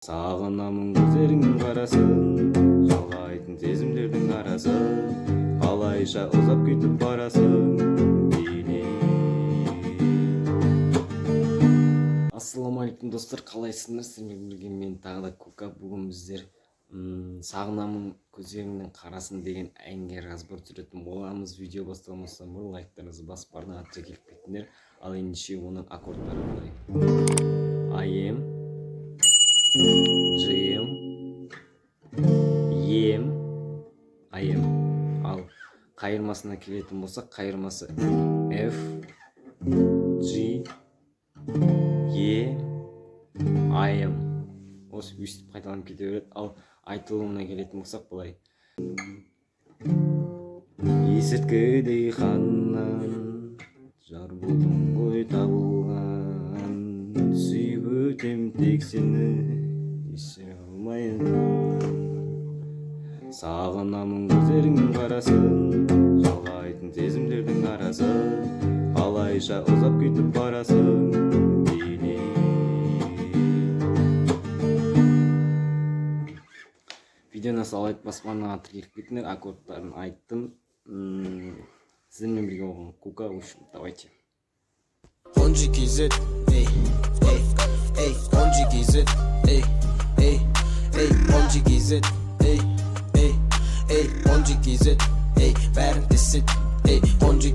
Сағынамын көздеріңнің қарасын, жалғайтын сезімдердің арасын. Қалайша ұзап кетіп барасың мейлі. Ассалаумағалейкум, достар! Қалайсыңдар? Сіздермен бірге мен, тағы да Кука. Бүгін біздер «Сағынамын көздеріңнің қарасын» деген әнге разбор түсіретін боламыз. Видео басталмастан бұрын лайктарыңызды басып, арнаға тіркеліп кетіңдер. Ал ендеше, оның аккордтары былай: АМ, GM, ЕМ, АМ. Ал қайырмасына келетін болсақ, қайырмасы F, G, Е, АМ. Осы өйстіп қайталанып кете береді. Ал айтылуына келетін болсақ, былай: Есірткідей қаннан жар болдым ғой табылған, сүйіп өтем тек сені, есе алмайын. Сағынамын көздеріңнің қарасын, жалғайтын сезімдердің арасын. Қалайша ұзап кетіп барасың мейлі. Видеоны лайк басып, арнаға тіркеліп кетіңдер. Аккордтарын айттым. Сіздермен бірге болған Кука. В общем, давайте. Онжи KZ, ey, ey, ey, Онжи KZ, ey, ey, ey, Онжи KZ, ey, ey, ey, Онжи KZ, ey, бәрін тесет, ey, Онжи.